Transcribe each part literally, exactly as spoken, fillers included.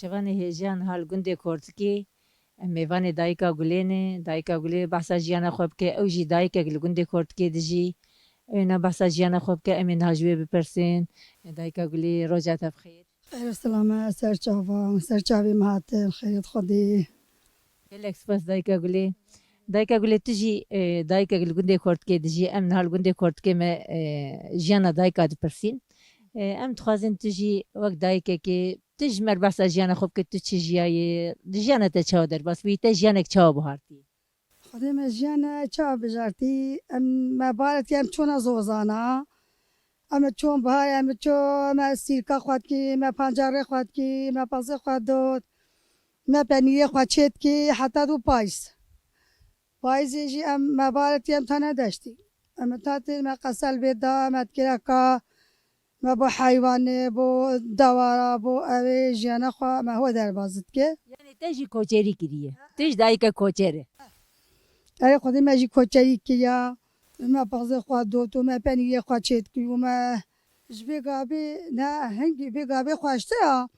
Şevanê hêja niha li gundê Kortikê, em mêvanê Dayika Gulê ne. Dayika Gulê behsa jiyana xwe bike, ew jî dayikek li gundê Kortikê dijî. Wêna behsa jiyana xwe bike, em ê niha ji wê bipirsin. Dayika Gulê, roja te bi xêr. Xêr û selamet, ser çavan, ser çavê me hatin, xêrê Xwedê. Gelek spas Dayika Gulê. Dayika Gulê, tu jî, e, dayikek li gundê Kortikê dijî. Em niha li gundê Kortikê me, e, jiyana dayika dipirsîn. E, em dixwazin tu jî wek dayikekê, tu ji me re behsa jiyana xwe bike, tu çi jiyayê, di jiyana te çawa derbas bûyî, te jiyanek çawa bihartî? Xwedê me jiyana çawa bijartî, em, me baret em çûna zozana. Em çûn biharê, em çû, me sîrka xwe dikî, me pancarê xwe dikî, me pezê xwe dot, me penîrê xwe çê dikî, heta dû payîz. Payîzê jî em me baret em tane deştî. Em tatê me qesel bê da, me dikira ka, me bo heywanê, bo dewara, bo ewê jiyana xwe me ho derbaz dike. Yanî te jî koçerî kiriye. Tu jî dayike koçer e. Erê Xwedê me jî koçerî kiriya. Me pezê xwe dot û me penîrê xwe çê dikir û me ji vê gabê ne hingî vê gabê xweştir a.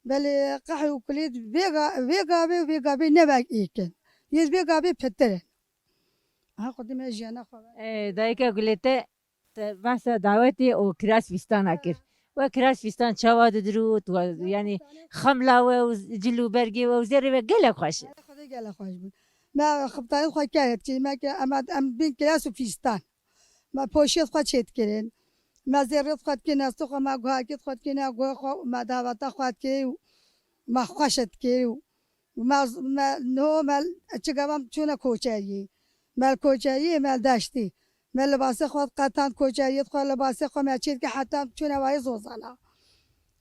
Belê qehir û kulêt vê ga-, vê gabê û vê gabê ne wek êk in. Yê vê gabê pitir in. Ha Xwedê me jiyana xwe be. Ê, dayika Gulê te, te behsa dawetê û kiras fîstana kir. We kiras fîstan çawa didirût? We, yanî xemla we û cil û bergê we û zêrê we gelek xweş e. Xwedê gelek xweş bû. Me xibtanê xwe keret çê, me ke-, em, em bin kiras û fîstan. Me poşiyê xwe çê dikirin. Me zêrê xwe dikir nestê xwe, me guhakê xwe dikir ne guhê xwe û me daweta xwe dikir û me xweş dikir û me, me, no, me çi gava em çûne koçeriyê. Me li koçeriyê, me li deştê. Me libasê xwe diqetand koçeriyê xwe, libasê xwe me çê dikir heta em çûne wayê zozana.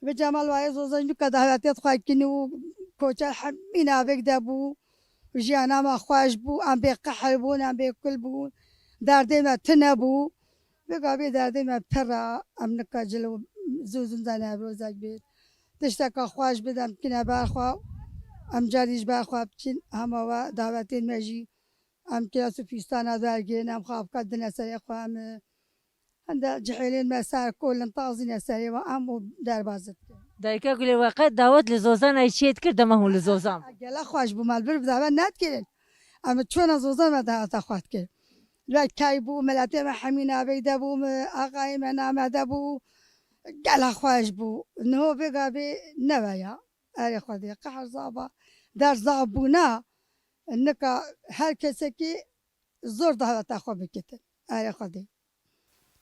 Bi Cemal wayê zozan jî nuka dawetê xwe kin û koçer hemî navêk de bû. Jiyana me xweş bû, em bê qehir bûn, em bê kul bûn. Derdê me tune bû. Vê gavê derdê me pir e, em nika cil û zû zû zanebirozek bêt. Tişteka xweş bid, em kine ber xwe, em carî ji ber xwe bikin, hema we dawetên me jî, em kiras û fîstana dergên, em xafka dine serê xwe, em, e, hende cihêlên me ser kolin tazîne serê we, em û derbaz dikin. Dayika Gulê, we qet dawet li Zozanayê çê dikir, dema hûn li Zozan bûn? Gele xweş bû, me li vir bi dawet nedikirin. Em çûna Zozan me daweta xwe dikir. Wek key bû, miletê me hemî navê de bû, me, axayê me name de bû. Gela xweş bû. Niho vê gavê neveya. Erê Xwedê, qehir zava. Der zav bûna. Nika her kesekî zor daweta xwe bikitin. Erê Xwedê.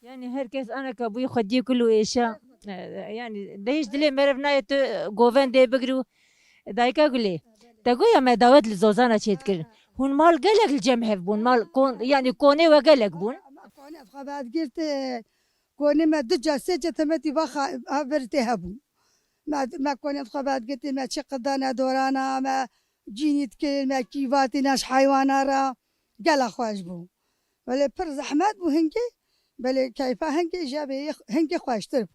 Yanî her kes aneka bûyî xwediyê kul û êşa. E, yanî de hîç dilê meriv nayê tu govendê bigir û Dayika Gulê, te goya me dawet li Zozana çêdikirin. Hûn mal gelek li cem hev bûn. Mal kon, yanî konê we gelek bûn. Konê xwe vedgirt, konê me du ca, sê ca temetî vaxa vir tê hebûn. Me, me konê xwe vedgirtî, me çi qidane dorana, me cînî dikirin, me kîvatî ne ji heywana re. Gela xweş bû. Belê pir zehmet bû hingê, belê keyfa hingê ji vê hingê xweştir bû.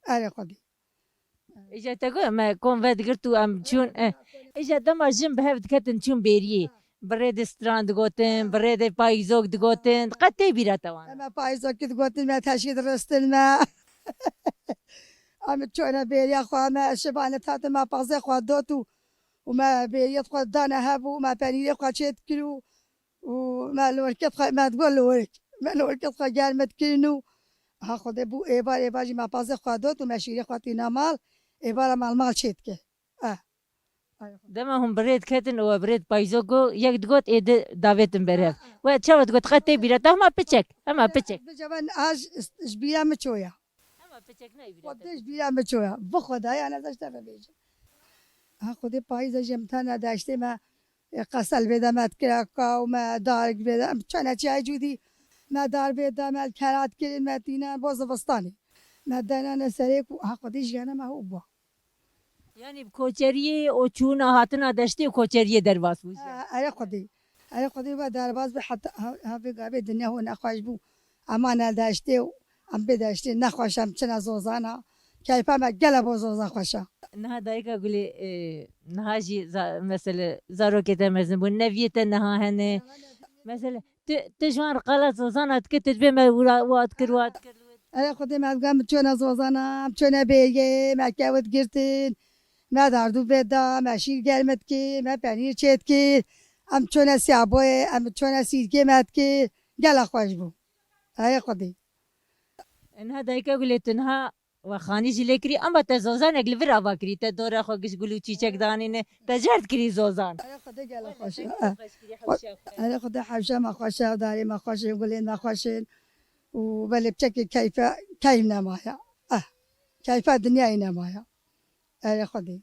Erê Xwedê. Îca te got, me kom vedigirt û em çûn, e, îca dema jin bi hev diketin çûn bêriyê. Bi rê de stran digotin, bi rê de payîzok digotin. Qet tê bîra te wan? Em payîzokî digotin, me teşkî diristin me. Em çûne bêriya xwe, me şivanê tatin, me pazê xwe dot û, û me bêriyê xwe dane hev û me penîrê xwe çê dikir û û me lorkê xwe, me digot lork. Me lorkê xwe germ dikirin û ha Xwedê bû êvar, êvar jî me pazê xwe dot û me şîrê xwe tîna mal, êvara mal mal çê dike. Eh. Ay Xwedê. Dema hûn bi rê diketin û we bi rê dipayîzo go, yek digot ê di davêtin ber hev. We çawa digot, qet tê bîra te, hema piçek, hema piçek. Bi cevan a ji, ji bîra min çoya. Hema piçek nayê bîra te. Xwedê ji bîra min çoya. Bi Xwedayê ana ez ji te re bêjim. Ha Xwedê payîza jî em tane deştê me, e, qesel vê de me dikira ka û me darik vê de, em çene çiyayê cûdî me dar vê de, me kerat kirin, me tîne bo zivistanê. Me denane serê ku, ha Xwedê jiyana me hû bû. Yanî bi koçeriyê û çûna hatina deştê û koçeriyê derbas bû jiyana. E, erê Xwedê. Erê Xwedê we derbas bi heta ha, ha vê gavê dinya hû nexweş bû. Ema ne deştê û em bê deştê nexweş em çine zozana. Keyfa me gele bo zoza xweş e. Niha dayika Gulê, e, niha jî za-, mesele zarokê te mezin bûn, neviyê te niha hene. Mesele tu, tu ji wan re qala zozana dike, tu dibê me wira, wa dikir, wa dikir. Erê Xwedê me diga min çûne zozana, em çûne bêriyê, me kewit girtin, Me dardû vê da, me şîr germ dikê, me penîr çê dikê, em çone sîyaboyê, em çone sîrkê me dikê, gela xweş bû. Erê Xwedê. Niha dayika Gulê, tu niha wexanî jî lê kirî, ema te zozanek li vir ava kirî, te dora xwe giş gul û çîçek danîne, te cerd kirî zozan. Erê Xwedê gela xweş. Xweş kirî, hewşa xwe. Erê Xwedê hewşa me xweş e, darê me xweş in, gulên me xweş in. Û belê piçekê keyfe, keyf nemaye. Eh, keyfa dinyayê nemaye. Erê Xwedê.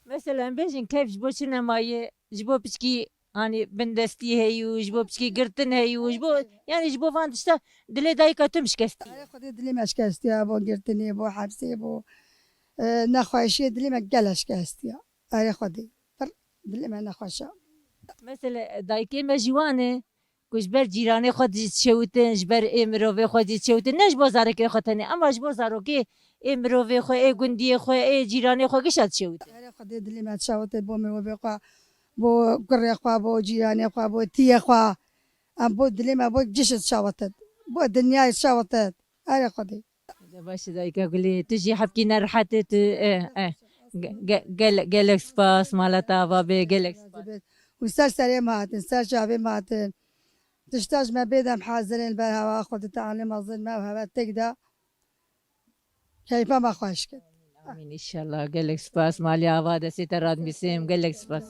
Mesela em bêjin keyf ji bo çi nemaye? Ji bo piçkî, hanî bindestî heyî û ji bo piçkî girtin heyî û ji bo, yanî ji bo van tişta dilê dayika tu şikestî. Erê Xwedê dilê me şikestiya, bo girtinê, bo hepsê, bo, e, nexweşiyê dilê me gele şikestiya. Erê Xwedê. Pir dilê me nexweş e. Mesela dayikê me jî wan e. Ku ji ber cîranê xwe jî dişewitin, ji ber ê mirovê xwe jî dişewitin, ne ji bo zarokê xwe tenê, ema ji bo zarokê ê mirovê xwe, ê gundiyê xwe, ê cîranê xwe gişa dişewitin. Erê Xwedê dilê me dişewitin bo mirovê xwe, bo kurê xwe, bo cîranê xwe, bo tiyê xwe. Em bo dilê me bo giş dişewitin. Bo dinyayê dişewitin. Erê Xwedê. De baş e dayika Gulê, tu jî hevkî nerehet e, tu, e, e. Ge-, ge-, gel-, gelek spas, mala te ava be, gelek spas. Û ser serê me hatin, ser çavê me hatin. Tişta ji me bêdem hazir in, ber hewa Xwedê Teala mezin me û heve tek de keyfa me xweş kir. Amîn înşallah. Gelek spas, malê ava destê te radmîsim, gelek spas.